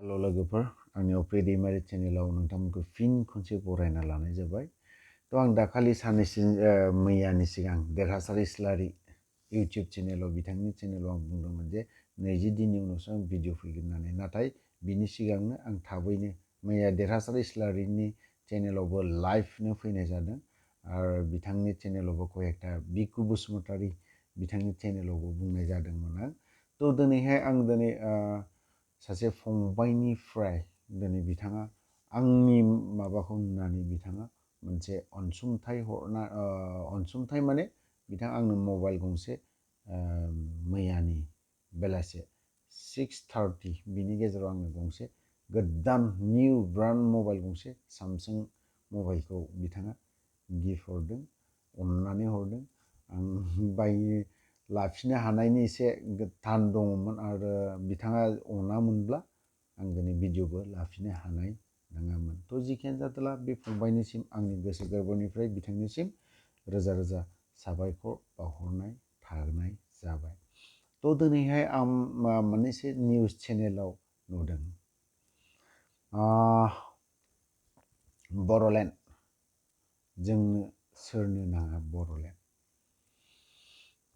हेल' लोगोफोर आंनि अप्रे दैमारि चेनेलाव नोंथांमोनखौ फिन खनसे बरायना लानाय जाबाय। थ' आं दाखालि साननैसो मैयानि सिगां देरहासार इस्लारि इउटुब चेनेलाव बिथांनि चेनेलाव आं बुंदोंमोन जे 20 दिननि उनावसो आं भिडिअ फैगोन होननानै, नाथाय बिनि सिगांनो आं थाबैनो मैया देरहासार इस्लारिनि चेनेलावबो लाइभनो फैनाय जादों आरो बिथांनि चेनेलावबो कयेकथा बिकु बसुमतारी बिथांनि चेनेलावबो बुंनाय जादोंमोन आं। थ' दिनैहाय आं सासे फंबायनिफ्राय दिनै बिथाङा आंनि माबाखौ नुनानै बिथाङा मोनसे अनसुंथाइ माने बिथाङा आंनो मबाइल गंसे मैयानि बेलासे 6:30 बिनि गेजेराव आंनो गंसे गोदान निउ ब्रान्ड मबाइल गंसे सामसुं मबाइलखौ बिथाङा गिफ्ट हरदों, अननानै हरदों। आं बायनो लाफिनो हानायनि एसे थान दङमोन आरो बिथाङा अनामोनब्ला आं दिनै भिडिअबो लाफिनो हानाय नङामोन। थ' जिखियानो जादोला बे फंबायनिसिम आंनि गोसो गोरबोनिफ्राय बिथांनिसिम रोजा रोजा साबायखर बावहरनाय थानाय जाबाय। थ' दिनैहाय आं मोननैसो निउस चेनेलाव नुदों बर'लेण्ड, जोंनो सोरनो नाङा बर'लेण्ड।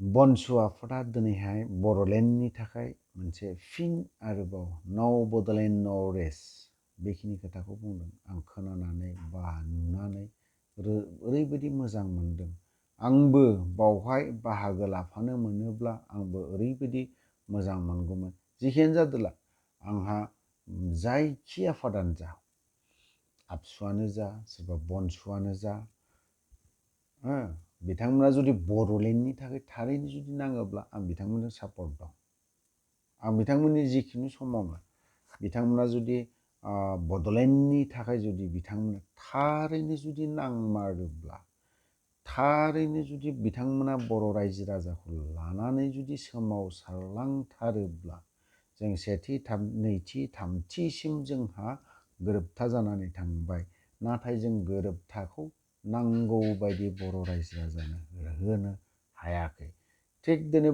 बनसुवाफोरा दिनैहाय बर'लेण्डनि थाखाय मोनसे फिन आरोबाव नो बड'लेण्ड नो रेस्ट बेखिनि खोथाखौ बुंदों। आं खोनानानै बा नुनानै ओरैबायदि मोजां मोनदों। आंबो बावहाय बाहागो लाफानो मोनोब्ला आंबो ओरैबायदि मोजां मोनगौमोन। जिखियानो जादोला आंहा जायखि आफादानो जा, आबसुआनो जा सोरबा बनसुआनो जा, बिथांमोना जुदि बर'लेण्डनि थाखाय थारैनो जुदि नाङोब्ला आं बिथांमोनजों सापर्ट दं। आं बिथांमोननि जिखिनि समावनो बिथांमोना जुदि बड'लेण्डनि थाखाय जुदि बिथांमोना थारैनो जुदि नांमारोब्ला, थारैनो जुदि बिथांमोना बर' रायजो राजाखौ लानानै जुदि सोमावसारलांथारोब्ला, जों सेथि नैथि थामथिसिम जोंहा गोरोबथा जानानै थांबाय, नाथाय जों गोरोबथाखौ नांगौ बायदि बर' रायजो राजानो होनो हायाखै। थिग दिनै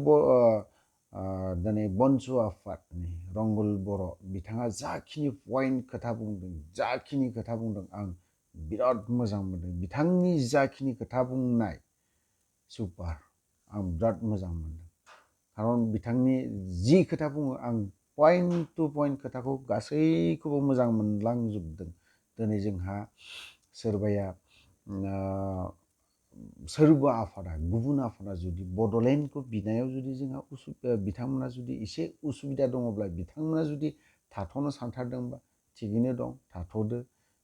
बनसु आफादनि रंगल बर' बिथाङा जाखिनि पइन्ट खोथा बुंदों, जाखिनि खोथा बुंदों, आं बिराद मोजां मोनदों। बिथांनि जाखिनि खोथा बुंनाय सुपार, आं बिराद मोजां मोनदों। खारन बिथांनि जि खोथा बुङो आं पइन्ट टु पइन्ट खोथाखौ गासैखौबो मोजां मोनलांजोबदों। दिनै जोंहा सोरबाया सोरबा आफादा गुबुन आफादा जुदि बड'लेण्डखौ बिनायाव जुदि जोंहा बिथांमोना जुदि एसे उसुबिदा दङब्ला, बिथांमोना जुदि थाथ'नो सानथारदोंबा थिगैनो दं, थाथ'दो।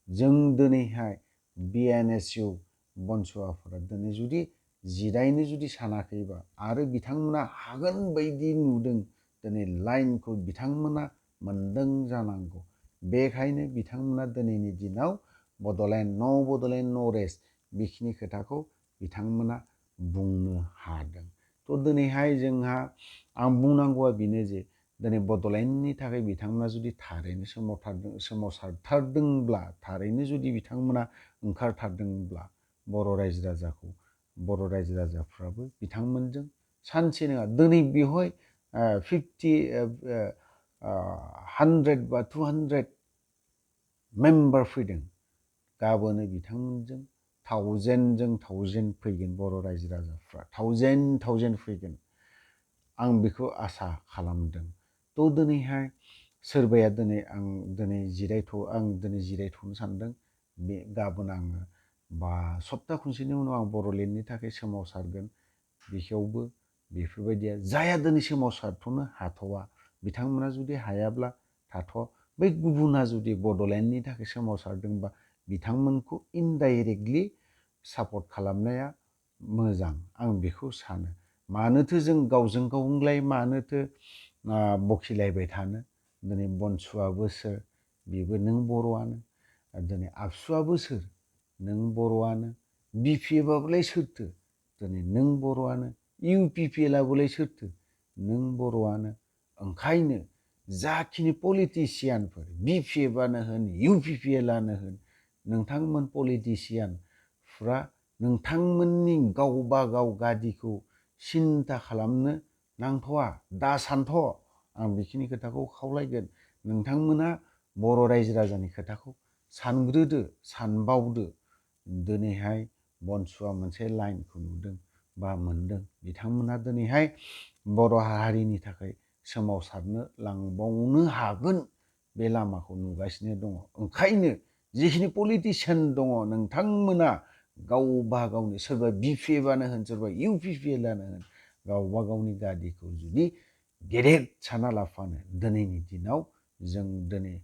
जों दिनैहाय BNSU बनसु आफादा दिनै जुदि जिरायनो जुदि सानाखैबा आरो बिथांमोना हागोन बायदि नुदों, दिनै लाइनखौ बिथांमोना मोनदों जानांगौ। बेखायनो बिथांमोना दिनैनि दिनाव बड'लेण्ड नो बड'लेण्ड नो रेस्ट बेखिनि खोथाखौ बिथांमोना बुंनो हादों। थ' दिनैहाय जोंहा आं बुंनांगौआ बेनो जे दिनै बड'लेण्डनि थाखाय बिथांमोना जुदि थारैनो सोमावसारथारदोंब्ला, थारैनो जुदि बिथांमोना ओंखारथारदोंब्ला, बर' रायजो राजाफ्राबो बिथांमोनजों सानसे नङा दिनै बेवहाय 100 बा 200 मेम्बार फैदों, गाबोनो बिथांमोनजों 1000 फैगोन। बर' रायजो राजाफ्रा 1000 फैगोन, आं बेखौ आसा खालामदों। थ' दिनैहाय सोरबाया आं दिनै जिरायथ'नो सानदों। बे गाबोन आङो बा सप्ता खनसेनि उनाव आं बर'लेण्डनि थाखाय सोमावसारगोन। बेयावबो बेफोरबायदिया जाया दिनै सोमावसारथ'नो हाथ'वा, बिथांमोना जुदि हायाब्ला थाथ'। बै गुबुना जुदि बड'लेण्डनि थाखाय सोमावसारदोंबा बिथांमोनखौ इनडाइरेक्टलि सापर्ट खालामनाया मोजां, आं बेखौ सानो। मानोथो जों गावजों गावलाय मानोथो बखिलायबाय थानो। दिनै बनसुआबो सोर, बेबो नों बर'आनो। दिनै आबसुआबो सोर, नों बर'आनो। BPF सोरथो, दिनै नों बर'आनो। UPPLआबोलाय सोरथो, नों बर'आनो। ओंखायनो जाखिनि पलिटिसियानफोर, BPFआनो होन UPPLआनो होन, नोंथांमोन पलिटिसियानफ्रा नोंथांमोननि गावबा गाव गादिखौ सिन्था खालामनो नांथ'वा, दा सानथ'। आं बेखिनि खोथाखौ खावलायगोन। नोंथांमोना बर' रायजो राजानि खोथाखौ सानग्रोदो, सानबावदो। दिनैहाय बनसुआ मोनसे लाइनखौ नुदों बा मोनदों। बिथांमोना दिनैहाय बर' हारिनि थाखाय सोमावसारनो लांबावनो हागोन बे लामाखौ नुगासिनो दङ। ओंखायनो जिखिनि पलिटिसियान दङ नोंथांमोना गावबा गावनि, सोरबा BPF-आनो होन, सोरबा UPPL-आनो होन, गावबा गावनि गादिखौ जुदि गेदेर साना लाफानो दिनैनि दिनाव जों दिनै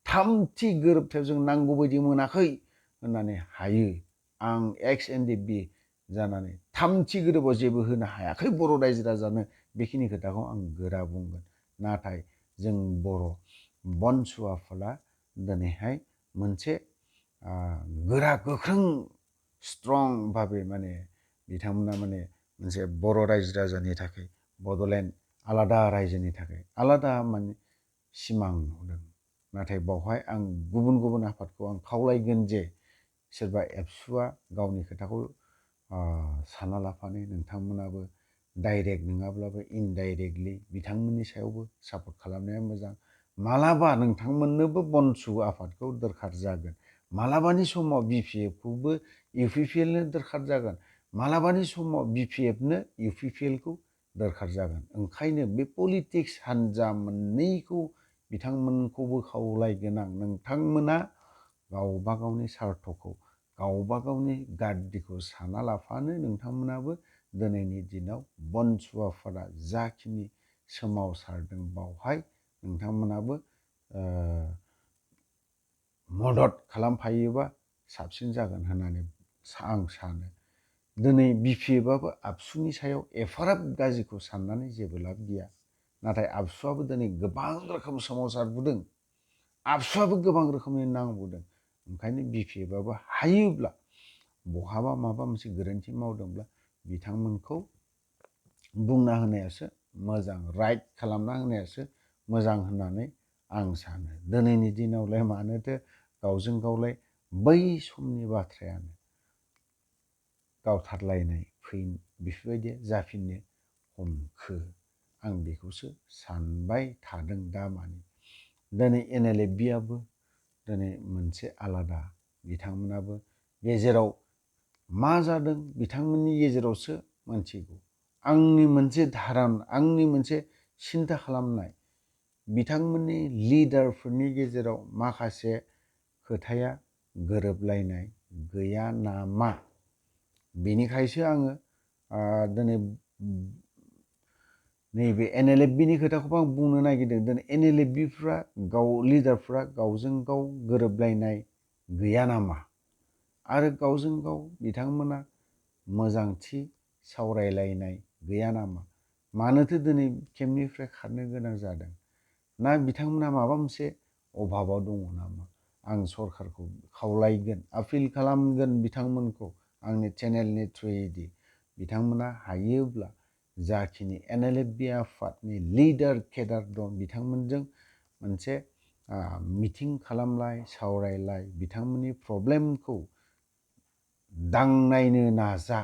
थामथि गोरोबथायाव जों नांगौ बायदि मोनाखै होननानै हायो। आं XNDP जानानै थामथि गोरोबाव जेबो होनो हायाखै बर' रायजो राजानो, बेखिनि खोथाखौ आं गोरा बुंगोन। नाथाय जों बर' बनसुवाफोरा दिनैहाय मोनसे गोरा गोख्रों स्ट्रं भाबै माने बिथांमोना माने मोनसे बर' रायजो राजानि थाखाय बड'लेण्ड आलादा रायजोनि थाखाय आलादा माने सिमां नुदों। नाथाय बावहाय आं गुबुन गुबुन आफादखौ आं खावलायगोन जे सोरबा एबसुआ गावनि खोथाखौ साना लाफानो नोंथांमोनाबो डाइरेक्ट नङाब्लाबो इनडाइरेक्टलि बिथांमोननि सायावबो सापर्ट खालामनाया मोजां। मालाबा नोंथांमोननोबो बनसु आफादखौ दरखार जागोन, मालाबानि समाव BPF-खौबो UPPL-नो दरखार जागोन, मालाबानि समाव BPF-नो UPPL-खौ दरखार जागोन। ओंखायनो बे पलिटिक्स हान्जा मोननैखौ बिथांमोनखौबो खावलायगोन आं, नोंथांमोना गावबा गावनि सार्थखौ, गावबा गावनि गादिखौ साना लाफानो नोंथांमोनाबो दिनैनि दिनाव बनसुवाफोरा जाखिनि सोमावसारदों बावहाय नोंथांमोनाबो मदद खालामफायोबा साबसिन जागोन होननानै आं सानो। दिनै BPF-आबो आबसुनि सायाव एफाराब गाज्रिखौ साननानै जेबो लाब गैया। नाथाय आबसुआबो दिनै गोबां रोखोम सोमावसारबोदों, आबसुआबो गोबां रोखोमनि नांबोदों। ओंखायनो BPF-आबो हायोब्ला बहाबा माबा मोनसे गोरोन्थि मावदोंब्ला बिथांमोनखौ बुंना होनायासो मोजां, राइट खालामना होनायासो मोजां होननानै आं सानो। दिनैनि दिनावलाय मानोथो गावजों गावलाय बै समनि बाथ्रायानो गावथारलायनाय बेफोरबायदि जाफिननो हमखो, आं बेखौसो सानबाय थादों दा माने। दिनै NLF-आबो दिनै मोनसे आलादा, बिथांमोनाबो गेजेराव मा जादों बिथांमोननि गेजेरावसो मोनथिगौ। आंनि मोनसे धारना, आंनि मोनसे सिन्था खालामनाय, बिथांमोननि लिडारफोरनि गेजेराव माखासे खोथाया गोरोबलायनाय गैया नामा? बेनिखायसो आङो दिनै नैबे NLF-नि खोथाखौबो आं बुंनो नागिरदों। दिनै NLF-फ्रा लिडारफ्रा गावजों गाव गोरोबलायनाय गैया नामा? आरो गावजों गाव बिथांमोना मोजांथि सावरायलायनाय गैया नामा? मानोथो दिनै केम्पनिफ्राय खारनो गोनां जादों? ना बिथांमोना माबा मोनसे अभाबाव दङ नामा? आं सरकारखौ खावलायगोन, आपिल खालामगोन बिथांमोनखौ आंनि चेनेलनि थ्रुयैदि बिथांमोना हायोब्ला जाखिनि NLF आफादनि लिडार केडार दं बिथांमोनजों मोनसे मिटिं खालामलाय, सावरायलाय, बिथांमोननि प्रब्लेमखौ दांनायनो नाजा।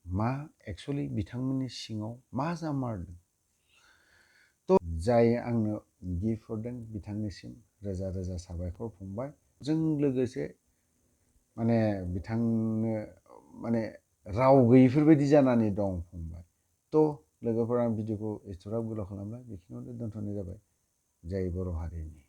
मा एक्सुवेलि बिथांमोननि सिङाव मा जामारदों? जाय आंनो गिफ्ट हरदों बिथांनिसिम रोजा रोजा साबायखर फंबाय। जों लोगोसे माने बिथांनो माने राव गैयिफोरबायदि जानानै दं फंबाय। लोगोफोर, आं भिडिअखौ एथ'ग्राब गोलाव खालामला, बेखिनियावनो दोनथ'नाय जाबाय। जय बर' हारिनि।